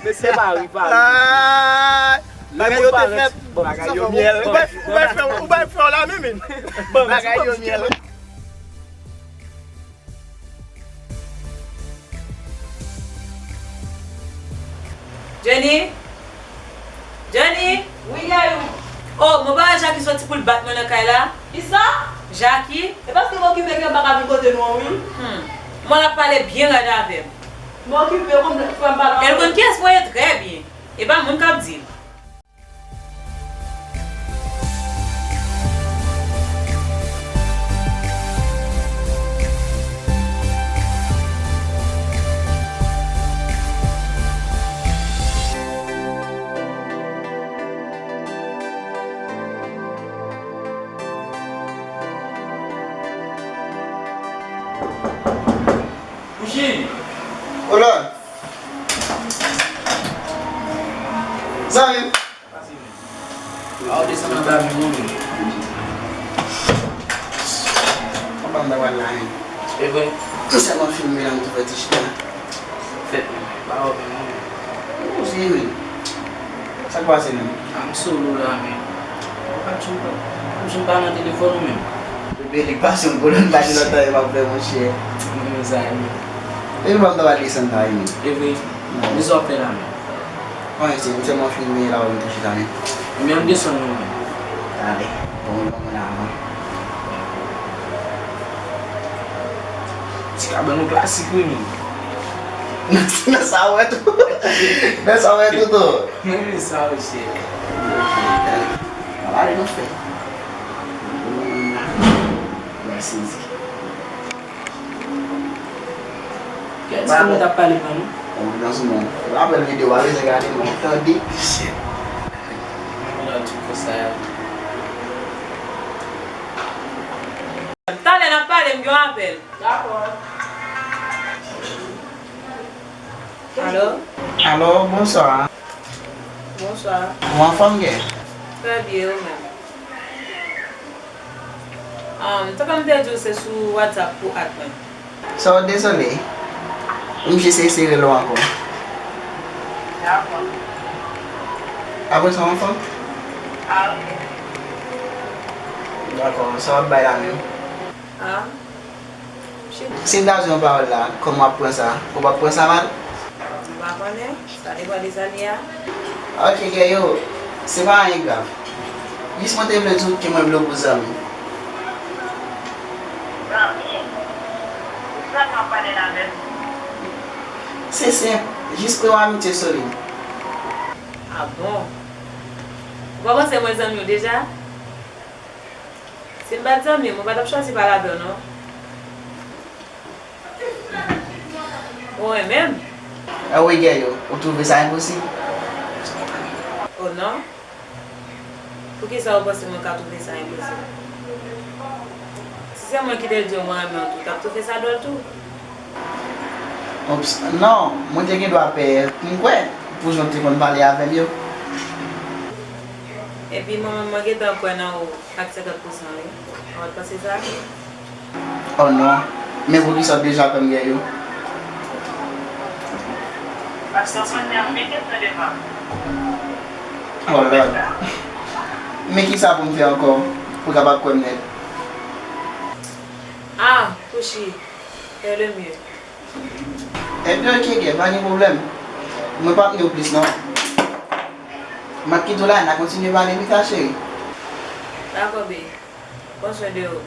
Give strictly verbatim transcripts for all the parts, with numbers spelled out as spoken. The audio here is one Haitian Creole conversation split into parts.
Mesye mari pa. Ah, bagay yo te fèt. Bon, bagay yo myèl. Ou bay, ou bay frè, ou bay frè w la menm. Bon, bagay yo myèl. Jenny? Jenny? Wi, Yayou. Oh, mwen pa wè Jackie soti pou l bat mwen nan kay la? Kisa? Jackie? E paske m okipe ke m pa ka vin kote nou an, wi. Hmm. Mwen ap pale byen rèd avè m. M okipe, ou konn fè m pale anpil. E l konn kiyès mwen ye trè byen. E pa mwen k ap di l. Hola. Zanmi m. Pase, men. A, ou desann nan lavi, non, men. Konpa m ta pral la, men. E vre? M sèlman fin men la, m tou fè ti chita. Fèt, men. Ba ou, men, non, men. Ou se, men. Sa k pase, men? A, m sou lou la, men. Ou pa tchou, pa. Ou jwenn pa nan telefòn ou menm. Bebe, li pase yon kolòn pa gen lòt tan, e m ap fè, monchè. Mezanmi. Depi m ap ta pral desann la, men. E vre? Wi. Men sa w ap fè la, men. Anyen, se m sèlman fin men la, ou menm tou chita, men. Ebyen, ann desann non, men. Talè. Bon, nou konn avan. Ti kabann nou klasik, wi, men. Nan sa w wè tou. Nan sa w wè tou, tou. Men sa, mesye. Talè. Talè nou fè. Mwen sezi. Kèt, se mwen t ap pale, man, non? Konfidans ou, man. Rapèl videyo a, bezwen gade, man. Tande. Shit. Mwen konn ap di konsa. Talè n ap pale, m gen yon apèl. Dakò. Alo? Alo, bonswa. Bonswa. Ou anfòm, Gè? Trè byen, ou menm? Ahn, tankou m te di w, se sou WhatsApp pou add mwen. So, dezole. M jis eseye rele w ankò. Dakò. Apre sa, w anfòm? Ah, ok. Dakò, sa w ap bay la menm? Ah. Si m ta di w yon pawòl la, kòman w ap pran sa? Ou p ap pran sa mal? M pa konnen. Sa depann de sa l ye a. Ok, Gèyo, se pa anyen grav. Jis mwen te vle di w ke mwen vle w pou zanmi. Zanmi? Zanmi w ap pale la menm? Se senp, jis pou yon amitye solid. Ah bon? Ou pa panse mwen zanmi w deja? Si m pa t zanmi w, mwen pa t ap chwazi pale avè w, non. Ou renmen m? Ah wi, Gèyo, ou twouve sa enposib? Oh non. Poukisa ou panse mwen ka twouve sa enposib? Si se mwen ki te di w mwen renmen w tou, w t ap twouve sa dwòl tou? Ops, non, mwen te gen dwa pè pou m kwè, pou jan w te konn pale avè m yo. Epi mwen menm, mwen gentan kwè nan ou ak senkant pousan, wi. Ou pa t panse sa? Oh non. Men poukisa w deja kwè m, Gèyo? Paske w poze anpil kesyon devan m. Oh Lord. Men kisa pou m fè ankò pou w kapab kwè m nèt? Ah, Kushi, fais le mieux. Ebyen, ok, Gè, pa gen pwoblèm. Mwen p ap ni w plis, non. M ap kite w la, n a kontinye pale pita, cheri. Dakò, babe. Pran swen de ou.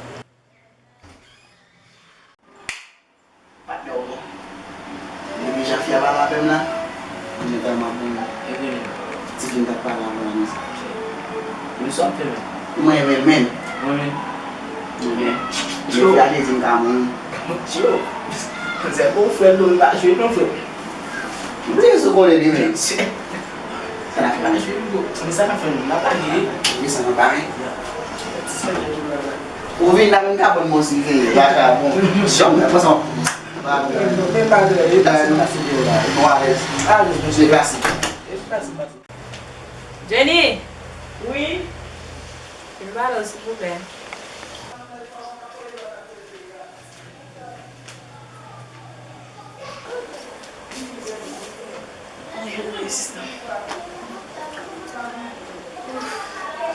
Patnè w bon. Depi jan fi a pale avè m la, m gentan ap bon. Ti fi m t ap pale avè w la, men sa. Men sa w ap fè menm? Mwen renmen l menm. Mwen menm. Mwen renmen. Fi a te di m ka mouri. Yo, se bon frè l, nou pa jwe non, frè. M te sou konnen li menm. Sa n a fè la? Men sa n a fè, nou n a pale. Wi, sa n a pale. Ou vin la menm ka bon, mwen si vini, pa ka bon. Jòm nan, pran sa. Jenny! Vin pale, silvouplè. Sista. Ouf,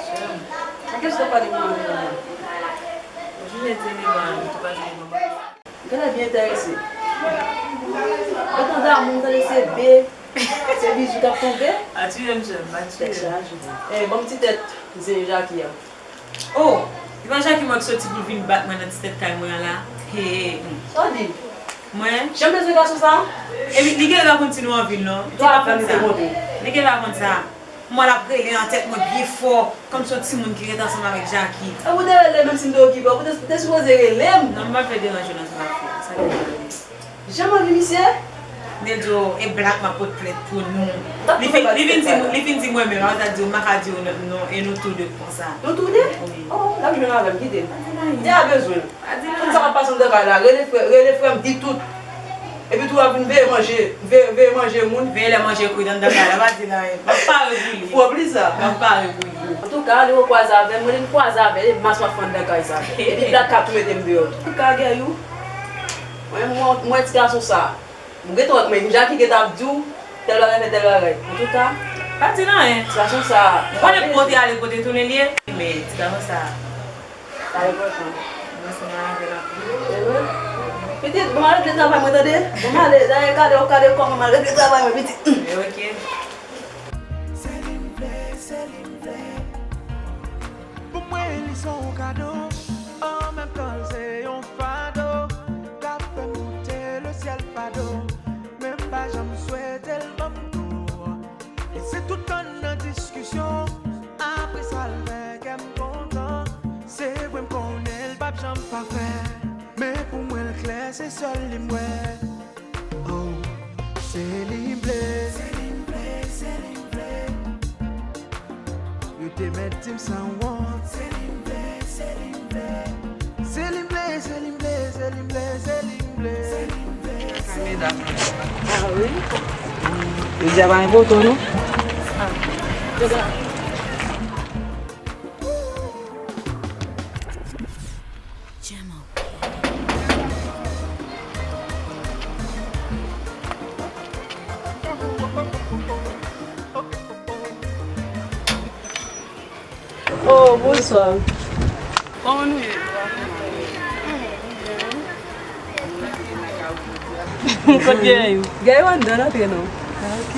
sè m. Sa ke w pale pou mwen la? Ou jwenn tele mwen, ou pase mwen. Gade byen enterese. Gentan damou, tande se be, se bizou k ap tonbe. Pa tiye m, sè m, pa tiye m. Tèt chaje. Eh, ban m ti tèt zen Jackie a. Oh, li pa Jackie mwen ki soti pou l vin bat mwen nan ti tèt kay mwen an la. Hey. Sa w di? Mwen? Janm bezwen gason sa? Epi li genlè pa konn si nou anvi l non. Li te pa konn sa. Li genlè pa konn sa. Mwen l ap rele nan tèt mwen byen fò, kòmsi yon timoun ki ret ansanm avèk Jackie. E ou te rele menm si m te okipe w, ou te, ou te sipoze rele m. Non, m pa vle deranje w nan sa w ap fè. Sa ki pral rive. Jan m anvi misye? Nèl di w, e Black m ap pot plent pou nou. Li fin, li fin di, li fin di mwen menm, apre sa di w, m pa ka di w non, non, e nou tou de konsa. Nou tou de? Wi. Oh, l ap jwenn avè m, kite. Di a bezwen. Tout sa k ap pase anndan kay la, rele frè, rele frè m, di tout. Epi tou w ap vin veye manje, veye, veye manje moun. Veye lè manje kwit anndan kay la, pa di l anyen. M ap pare pou li. Pwòp li sa. M ap pare pou li. Antouka, li rekwaze avè m, mwen li m kwaze avè l, e mas w ap fè anndan kay sa. Epi Black ka tou mete m deyò tou. Antouka, Gèyou, mwen, mwen, mwen ti gason sa. M gentan wè, men Jackie gentan ap di w, tèl bagay fè tèl bagay. Antouka, pa di l anyen. Ti gason sa. Ou konnen kote ale, kote tounen li ye. Men ti gason sa. Sa enpòtan. Mwen se mwen avè l anpil. E vre? Pitit, bon, m al regle travay mwen, tande? Bon, m ale, dayè, gade, w gade kòman m al regle travay mwen, pitit. E oke. Se li m vle, se li m vle. Pou mwen, li se yon kado. An menm tan, l se yon fado. K ap fè m moute lesyèl fado. Men m pa janm swete l ban m tou. E se tout tan nan diskisyon, apre sa l fè kè m kontan. Se vre m konnen l p ap janm pafè, men pou mwen l klè se sèl li m wè. Oh, se li m vle. Se li m vle, se li m vle. Yo te mèt di m san wont. Se li m vle, se li m vle. Se li m vle, se li m vle, se li m vle, se li m vle. Medam. Ah wi. Jodi a pa gen poto non. Ah. Oh, bonswa. Kòman nou ye? Kot Gèyou? Gèyou anndan, antre non. Ah, ok.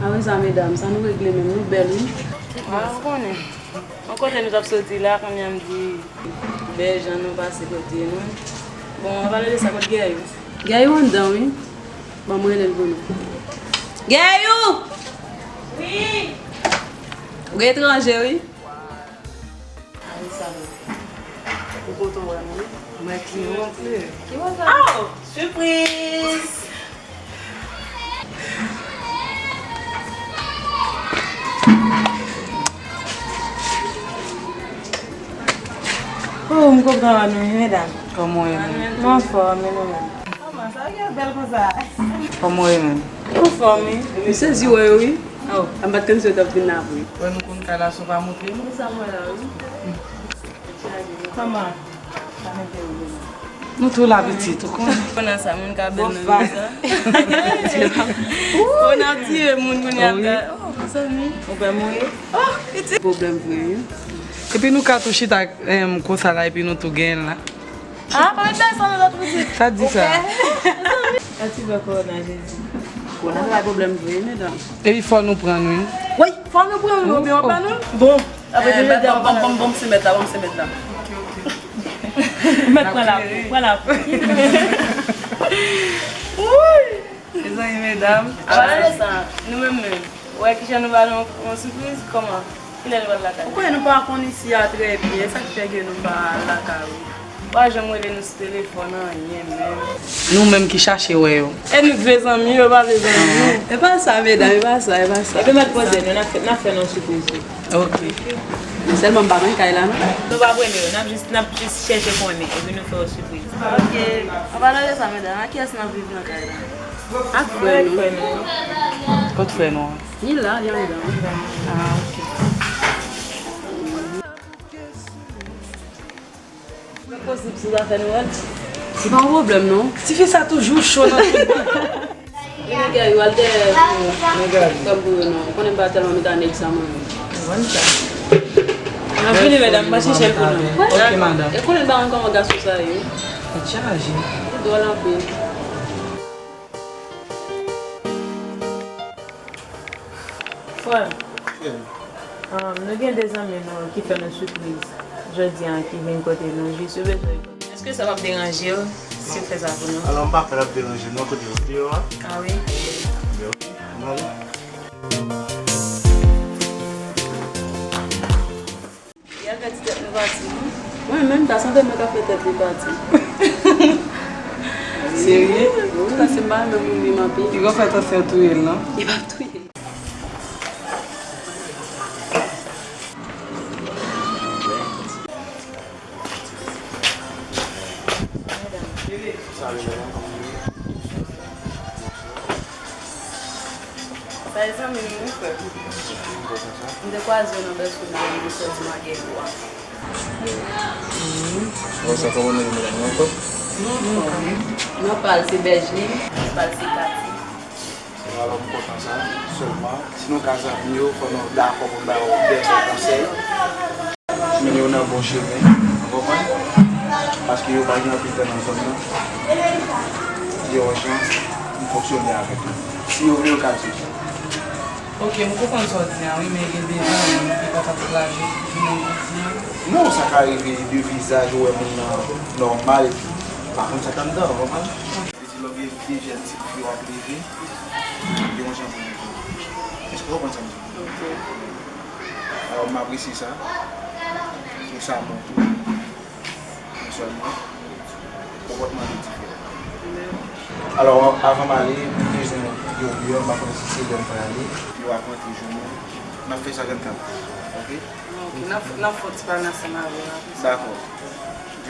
Apre sa, medam, sa nou regle menm, nou bèl, wi. Ah, ou konnen. Bon, kote nou t ap soti la, kounye a m di. Bèl jan nou pase kote nou. Bon, an pale de sa, kot Gèyou? Gèyou anndan, wi. Ban m rele l pou nou. Gèyou! Wi! Ou gen etranje, wi. Ou kontan wè m, wi. Mwen ki rantre. Ki rantre? Oh! Sipriz! Oh, m kontan wè nou, wi, medam. Kòman w ye menm? Mwen anfòm, e nou menm? Kòman sa gen bèl konsa? Kòman w ye menm? Anfòm, wi. M sezi wè yo, wi. Oh. An bat kann se t ap vin apre. Wè nou konn kay la sou pa montre nou. Sa mwen la, wi. Kòman? Nou tou la pitit, ou konnen. Konnen sa, moun ka bèl nan vizaj. Ou n ap tiye moun kounye a. Oh, zanmi. Ou pè mouri? Oh, pitit. Pwoblèm vre, wi. Epi nou ka tou chita, em, konsa la, epi nou tou genyen la. Ah, pa met pèsonn lòt pitit. Sa di sa? An ti bò kòwona, Jezi. Kòwona se pa pwoblèm vre, medam. Epi fò nou pran, wi. Wi, fò nou pran, wi, oubyen w pa nou. Bon. Apre, eh, ban m, ban m, ban m, ban m se mèt la, ban m se mèt la. Mèt pran la pou, pran la pou. Wi! Mezanmi, medam. Apre sa, nou menm menm. Ou wè kijan nou ba nou yon sipriz? Kòman? Kilè nou pral lakay? Ou konnen nou pa konn isi a trè byen, sa k fè ke nou pa lakay ou. Pa janm rele nou sou telefòn, anyen menm. Nou menm ki chache wè yo. E nou k vle zanmi, yo pa vle zanmi nou. E pa sa, medam, e pa sa, e pa sa. Epi m ap poze nou, n ap fè, n ap fè nou sipriz wi. Ok. Sèlman m pa konn kay la, non. Nou pa premye yo, n ap jis, n ap jis chèche konnen, epi nou fè yo sipriz. Ok. An palan de sa, medam, ak kiyès n ap viv nan kay la? Ak frè nou. Kot frè nou an? Li la, li anndan. Ah, ok. Mwen posib sou zafè nou wè l. Se pa yon pwoblèm non. Tifi sa toujou cho nan tout bagay. Li nèg yo al dèyè pou kòm pou yo non. Ou konnen m pa tèlman met a nèg sa mwen menm. Mwen sa. N ap vini medam, pa chèche l pou nou. Ok madanm. E konnen m pa konn kòman gason sa ye. Tèt chaje. Li dwòl anpil. Frè m, um, nou gen de zanmi nou ki fè nou sipriz jodi a ki vin kote nou jis yo bezwen. Èske sa p ap deranje w si w fè sa pou nou? Alò, m pa kwè l ap deranje m non, kote yo deyò a? Ah wi. Ebyen, ok. Ann ale. Yal fè ti tèt nou pati non. Mwen menm ta sanble mwen ka fè tèt li pati. Serye? Wi, paske m pa renmen moun ri m anpil. Li gon fè tansyon touye l non. Li p ap touye l. Sa e zanmi m wi frè m. M te kwaze yo nan Bèsou nan yon sòti Magèl a. Bon, sa kòman nou rele medam yo ankò? Non, non, non. Non pa l se Bèjlin, pa l se Kati. Alò, m kontan sa. Sèlman, si nou ka zanmi yo, fò nou dakò pou n ba yo de bòn konsèy. Mennen yo nan bon chemen, ou konprann? Paske yo pa gen anpil tan nan zòn nan. Gen yon jan m fonksyone avèk yo. Si yo vle, yo ka di m sa. Ok, m konprann sa w di a, wi, men gen de zanmi ki pa t ap lage, ki nan jodi a. Non, sa ka rive de vizaj ou wè moun nan nòmal, epi pa konn sa k anndan, ou konprann? Li di lè w gen de jèn ti fi w ap leve, gen yon jan pou leve. Èske w konprann sa m di w? Ok. Alò, m apresye sa. Ke sa bon pou ou. Non sèlman, konpòtman yo diferan. Alò, avan m ale, m bezwen yo deyò, m pa konnen si se lè m pral ale. Yo ap rantre jwenn nou. N ap fè sa vennkat, ok? Ok, n ap, n ap fè yon ti pale ansanm avè w apre sa. Dakò. Ok.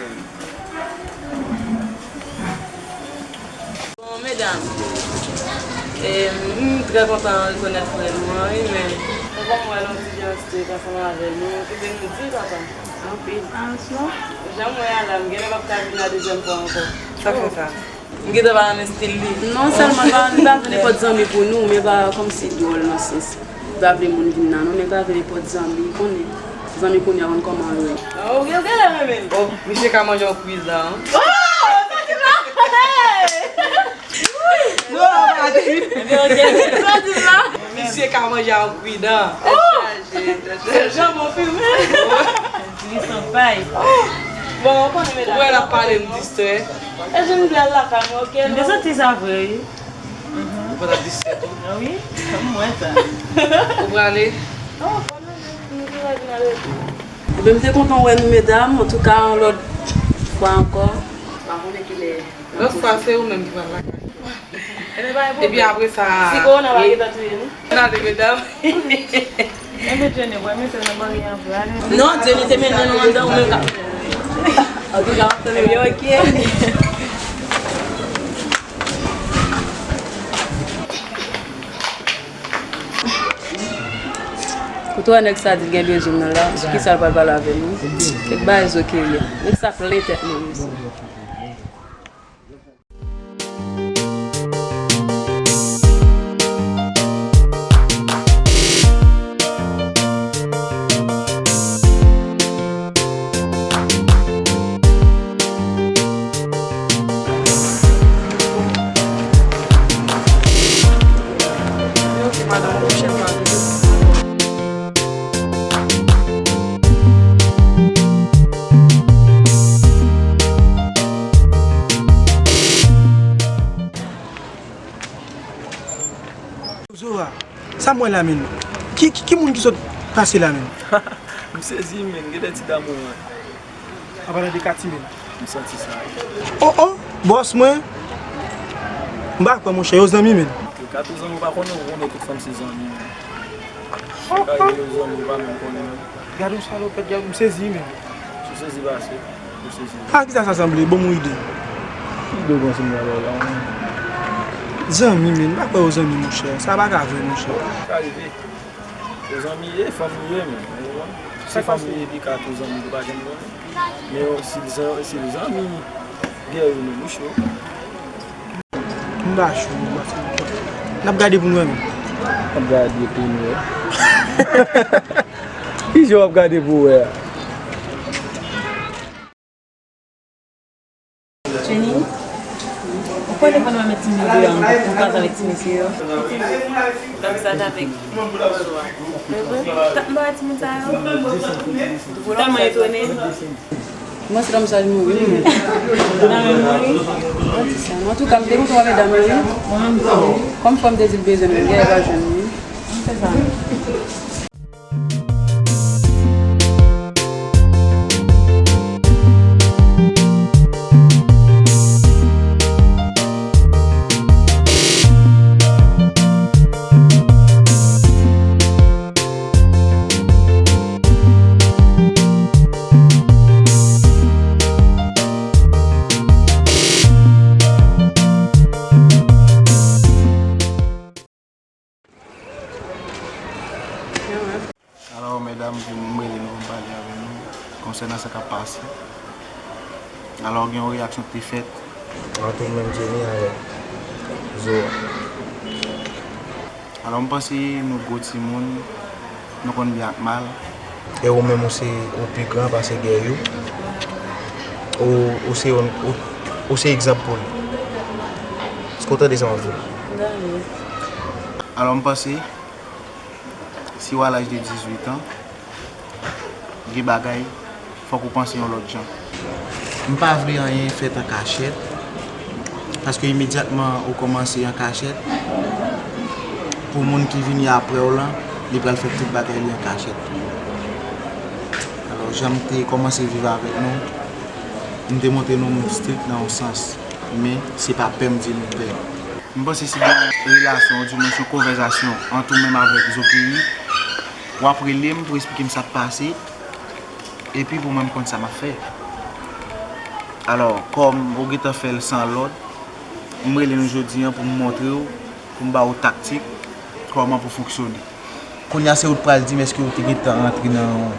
Bon, medam, e, m trè kontan rekonèt frè nou an, wi, men nou pa wè nou ti jan stek ansanm avè nou, ki vle nou di, papa? Anpil. Jan m wè a la, m genlè p ap ka vin la dezyèm fwa ankò. Sa k fè sa? M gentan pa renmen stil li. Non, sèlman li pa, li pa vle nenpòt zanmi pou nou, men pa kòmsi dwòl nan sans. Li pa vle moun vin la non, men li pa vle nenpòt zanmi, konnen. Zanmi kounye a konn kòman yo ye. Oh, ou gen, ou genlè renmen l. Oh, misye ka manje yon kwidan. Oh, sa di la! Hey! Wi! Non, pa di. Sa di la! Misye ka manje yon kwidan. Oh! Tèt chaje, tèt chaje. Janbon fimen. Li sanpay. Bon, ou konnen medam. Ou wè l ap pale m distrè. E jan m vle al lakay mwen, ok? M te santi sa vre, wi. Ou pa t ap distrè tou? Wi, m wè sa. Ou prale? Non, pa nan, nou te vin ale. Ebyen, m te kontan wè nou, medam. Antouka, yon lòt fwa ankò. Pa konnen kilè. Lòt fwa, se ou menm ki pral lakay. Epi apre sa, si kowona pa gentan touye nou. N ale, medam. Enben, Jenny, wè, mete nan bari an pou ale. Non, Jenny te mennen nou anndan, ou menm k ap. Antouka, m ap tande. Ebyen, ok. Ou te wè nèg sa di l gen bezwen nan la, sou kisa l pral pale avè nou? Kèk bagay zo ke li. Nèg sa plen tèt mwen, mesye. Zoa, sa m wè la menm? Ki, ki, ki moun ki sot pase la menm? M sezi menm, genlè ti damou an. An palan de Kati menm. M santi sa. Oh, oh, bòs mwen. M pa kwè, monchè, yo zanmi menm. Kato zanmi, ou pa konnen, ou konnen tout fanm se zanmi. Ou ka yo zanmi, ou pa menm konnen menm. Gade yon salopèt, gade, m sezi menm. Ou sezi pase, ou sezi. A kisa sa sanble? Bon, m ide. Ki de bon sinyal la, la? Zanmi, men, m pa kwè yo zanmi, monchè. Sa pa ka vre, monchè. Sa rive. Yo zanmi ye, fanm li ye, men. Ou konprann? Si fanm li ye, li ka tou zanmi, li pa janm konnen. Men yo, si l zan-, si l zanmi, gè yo, men, li cho. M pa cho, m pa cho. N ap gade pou n wè, men. N ap gade pou n wè. Ki jan w ap gade pou w wè a? Jenny, ou kwè devan nou met timoun deyò, nou kwaze avèk ti mesye yo? Tank sa t avèk sou a. Tank m pa wè timoun sa yo. Tèlman etone. Mwen se kòmsi li mouri, wi, mwen. Antouka, m te kontan wè medam yo, wi. Kòm fwa m te di l bezwen m, li pa jwenn li. Se sa. Alò, medam, m rele nou pou m pale avè nou konsènan sa k ap pase. Alò, gen yon reyaksyon ki te fèt ant ou menm, Jenny, avèk Zo a. Alò, m panse nou gwo timoun, nou konn byen ak mal. E ou menm, ou se, ou pi gran pase Guerriou. Ou, ou se yon, ou, ou se egzanp pou li. Èske w tande sa m ap di w? Alò, m panse, si w a laj de dizuit an, gen bagay, fòk ou panse yon lòt jan. M pa vle anyen fèt an kachèt, paske imedyatman ou kòmanse an kachèt, pou moun ki vini apre w lan, li pral fè tout bagay li an kachèt tou. Alò, jan m te kòmanse viv avèk nou, m te montre nou m strik nan yon sans, men se pa pè m di nou pè. M panse si gen yon relasyon, yon dimansyon konvèsasyon ant ou menm avèk Zokeyi, w ap rele m pou esplike m sa k pase, epi pou mwen m konn sa m ap fè. Alò, kòm ou gentan fè l san lòd, m rele nou jodi a pou m montre w, pou m ba w taktik, kòman pou fonksyone. Kounye a se ou k pral di m èske ou te gentan rantre nan yon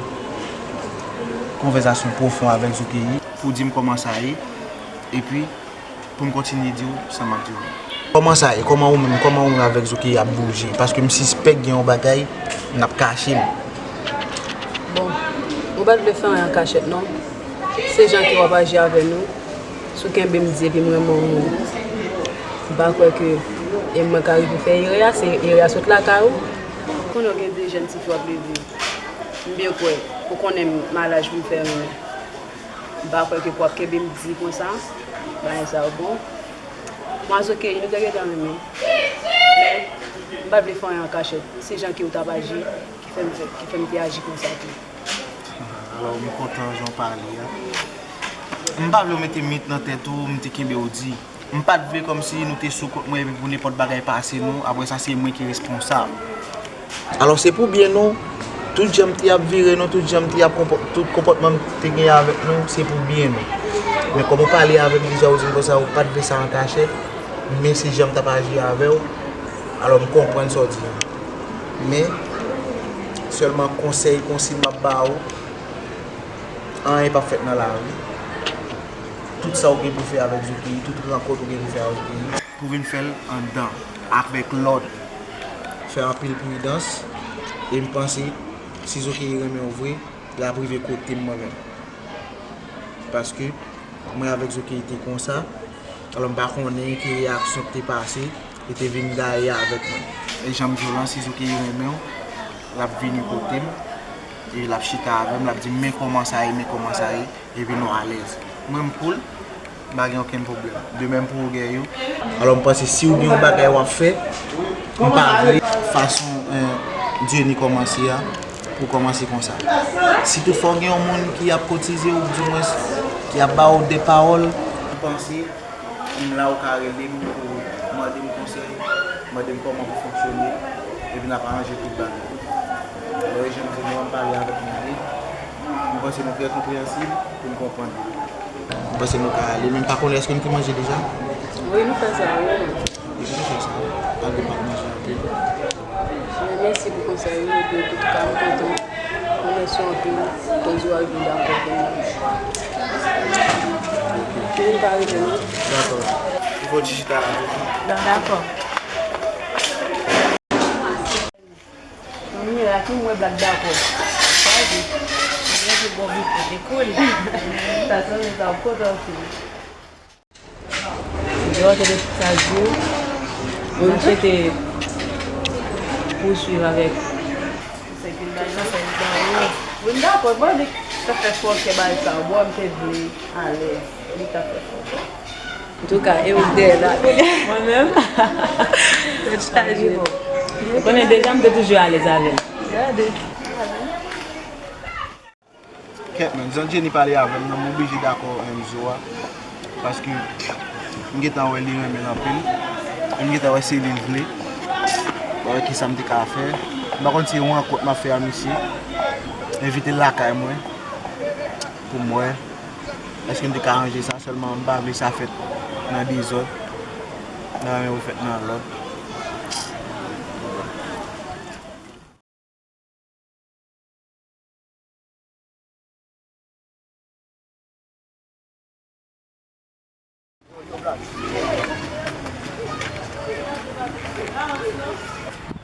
konvèsasyon pwofon avèk Zokeyi. Pou di m kòman sa ye, epi pou m kontinye di w sa m ap di w. Kòman sa ye? Kòman ou menm, kòman ou menm avèk Zokeyi ap bouje? Paske m sispèk gen yon bagay n ap kache m. Bon, ou pa t vle fè anyen an kachèt non. Se jan ke w ap aji avè nou. Si w kenbe m di epi m renmen yon moun, m pa kwè ke e mwen ka rive fè erè a, se erè a sot lakay ou. Konnen w gen de jèn tifi w ap leve. M byen kwè, ou konnen m a laj pou m fè renmen. M pa kwè ke pou w ap kenbe m di konsa, bagay sa yo bon. Mwen a Zokeyi, nou te gentan renmen. Men, m pa t vle fè anyen an kachèt. Se jan ke w t ap aji ki fè m fè, ki fè m te aji konsa tou. Alò, m kontan jan w pale a. M pa vle w mete mit nan tèt ou, m te kenbe w di. M pa t vle kòmsi nou te sou kont mwen epi pou nenpòt bagay pase nou, apre sa se mwen ki responsab. Alò, se pou byen nou. Tout jan m te ap vire nou, tout jan m te ap konpò-, tout konpòtman m te gen avèk nou, se pou byen nou. Men kòm ou pale avè m deja, ou di m konsa, ou pa t vle sa an kachèt, men se jan m t ap aji avè w, alò m konprann sa w di a. Men, sèlman konsèy, konsiy m ap ba ou, anyen p ap fèt nan lavi. Tout sa w gen pou fè avèk Zokeyi, tout rankont ou gen pou fè avèk Zokeyi, pou vin fè l anndan, avèk lòd. Fè anpil pridans, e m panse, si Zokeyi renmen w vre, l ap rive kote m mwen menm. Paske mwen avèk Zokeyi te konsa, alò m pa konnen ki reyaksyon ki te pase, li te vin gaye avèk mwen. E jan m di w lan, si Zokeyi renmen w, l ap vini kote m, e l ap chita avè m, l ap di m, men kòman sa ye, men kòman sa ye. Epi nou alèz. Mwen, m cool, m pa gen okenn pwoblèm. De menm pou ou, Guerriou. Alò, m panse si w gen yon bagay w ap fè, m pa vle fason, eh, Jenny kòmanse a, pou kòmanse konsa. Si toutfwa w gen yon moun ki ap kotize w, di mwens, Y ap ba w de pawòl. M panse, m la, ou ka rele m pou mande m konsèy, mande m kòman pou fonksyone, epi n ap aranje tout bagay. Lè jan m di nou an, m pale avèk nou byen. M panse nou trè konpreyansib pou n konprann. M panse nou ka ale, men m pa konnen èske nou te manje deja? Wi, nou fè sa, wi. Depi nou fè sa, pa gen pa manje anpil. Mèsi pou konsèy ou, epi antouka, m kontan. Mèsi anpil. Koze w a vin dakò pou mwen. Vin pa rete, non? Dakò. Ou fò ti chita la. Dakò. Mwen la ki mwen Black dakò. Sa di. Mwen se bon vit pou te koul. Sa sanble sa w kontan sou. Dòtè de sa di. Mwen swete pouswiv avèk. Mwen dakò, mwen di sa fè fò kè bay sa. Bon, m te vle alèz. Li ta fè fò. Antouka, e ou k dèyè la kounye a? Mwen menm? Tèt chaje. Ou konnen deja m te toujou alèz avè l. Gade. Kèt, man, jan Jenny pale avè m nan, m oblije dakò, em, zo a. Paske m gentan wè li renmen l anpil. E m gentan wè se li l vle. Bon, kisa m te ka fè? M pa konn si se yon rankont m ap fè a misye. Envite l lakay mwen. Pou m wè. Èske m te ka ranje sa? Sèlman m pa vle sa fèt nan dezòd. Mwen renmen pou l fèt nan lòd.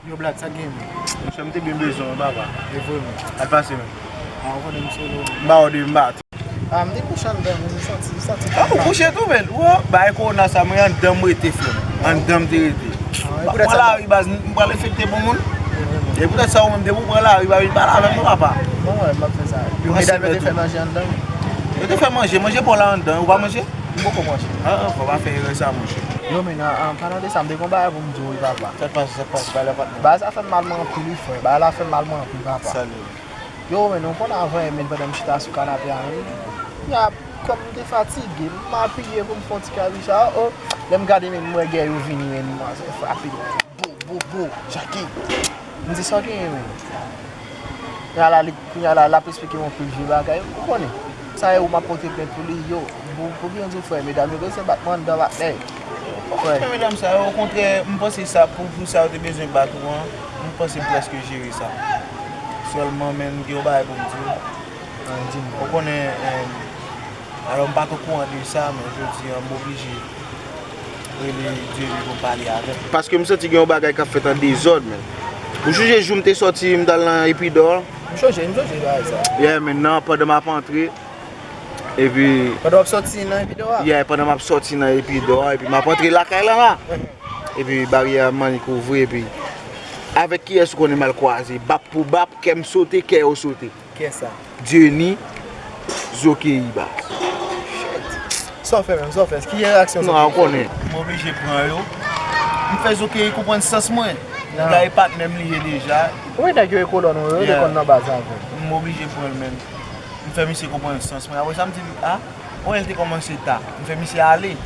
Yo, Black, sa gen, men? Monchè, m te byen bezwen w, papa. E vre, men. Al pase, men. A, ou konnen m solo, men. M ba w de, m ba. A, m te kouche anndan, men m santi, m santi. A, ou kouche tou, men. Wo, bay kowona sa, mwen anndan m rete, frè m. Anndan m te rete. A, e poutèt sa. Pran lari, baz, m pral enfekte pou moun. E poutèt sa, ou menm, depi w pran lari, pa vin pale avè m non, papa. Bon, wè, m ap fè sa. Yo, medam yo te fè manje anndan. Yo te fè manje, manje pa w la anndan, ou pa manje? M poko manje. A, a, fò w pa fè erè sa, monchè. Yo, men, an, an palan de sa, m te gon bagay pou m di w, wi, papa. Sa k pase, sa k pase, pale, pale. Bagay sa fè m mal, mwen, anpil, wi, frè. Bagay la fè m mal, mwen, anpil, papa. Sa li ye. Yo, men, nou konn avan, men, pandan m chita sou kanape a, men, y a, kòm m te fatige, m apiye pou m fè yon ti kabicha, o, lè m gade, men, m wè gè yo vini, men, manzè frape. Bo, bo, bo, Jackie. M di, sa w genyen, men? Kounye a la, li, kounye a la, l ap esplike m anpil vye bagay. Ou konnen. Sa e ou m ap pote plent pou li, yo. Pou, pou byen di w, frè, medam yo bezwen bat mwen anndan, patnè. Frè. Fè medam sa yo, okontrè, m panse sa, pou, pou sa yo te bezwen bat ou an, m panse m prèske jere sa. Sèlman, men, m gen yon bagay pou m di w. An, di m. Ou konnen, em, alò, m pa t okouran de sa, men jodi a, m oblije rele Dieuny pou m pale avè l. Paske m santi gen yon bagay k ap fèt an dezòd, men. Ou sonje jou m te sòti, m t al nan Epidò? M sonje, m sonje bagay sa. Yeah, men nan, pandan m ap antre, epi pandan w ap sòti nan Epidò a? Yeah, pandan m ap sòti nan Epidò a, epi m ap antre lakay la, la. Epi baryè a mannik ouvri, epi avèk kiyès ou konnen m al kwaze? Bap pou bap, kè m sote, kè yo sote. Kiyès sa? Dieuny, Zokeyi, baz. Shit. Sa w fè menm, sa w fè? Ki reyaksyon sa w fè? Non, ou konnen. M oblije pran yo. M fè Zokeyi konprann sans mwen. Nèg la e patnè m li ye deja. Wi, nèg yo e kolòn ou yo, yo te konn nan baz avè m. M oblije pran l, men. M fè misye konprann sans mwen. Apre sa, m di, a, wè, l te kòmanse ta. M fè misye ale.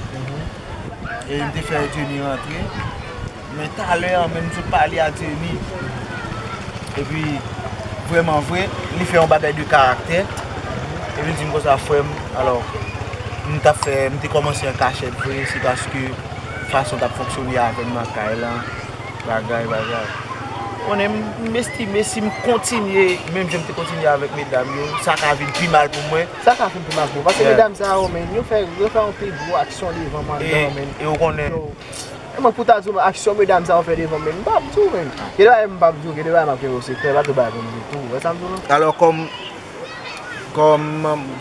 E m te fè Dieuny rantre. Men talè an, men m sot pale a Dieuny. Epi, vrèman vre, li fè yon bagay de karaktè. Epi l di m konsa, frè m, alò, m t ap fè, m te kòmanse an kachèt vre, se paske fason l t ap fonksyone avè m nan kay lan. Bagay, bagay. Konnen m, m estime si m kontinye, menm jan m te kontinye avèk medam yo, sa ka vin pi mal pou mwen. Sa ka vin pi mal pou ou. Paske medam sa yo, men, yo fè, yo fè yon pi gwo aksyon devan m anndan, men. E ou konnen. So, e mwen pou ta di w aksyon medam sa yo fè devan m, men, m p ap di w, men. Gen de bagay m p ap di w, gen de bagay m ap kenbe w sekrè, pa tout bagay pou m di w tou. Ou wè sa m di w lan? Alò, kòm, kòm,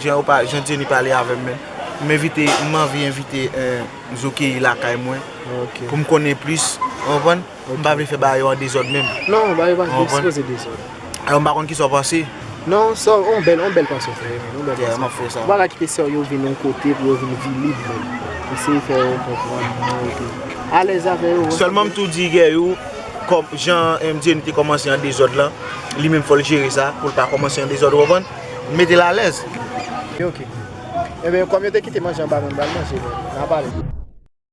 jan ou pa, jan Dieuny pale avè m, men, m envite, m anvi envite, eh, Zokeyi lakay mwen. Ok. Pou m konnen plis, ou konprann? M pa vle fè bagay yo an dezòd menm. Non, bagay yo pa sipoze dezòd. Alò, m pa konn kisa w panse. Non, sa, yon bèl, yon bèl panse w fè, yon bèl panse. Yeah, m ap fè sa. Ou pa ka kite sè w yo vin yon kote pou yo vin vili w menm. Eseye fè yo konprann, non, epi alèz avè yo. Sèlman m tou di Guerrier, kòm jan M J N te kòmanse an dezòd lan, li menm fò l jere sa, pou l pa kòmanse an dezòd, ou konprann? Mete l alèz. Ok, ok. Ebyen, kòm yo te kite manje anba, men m pral manje, men n a pale.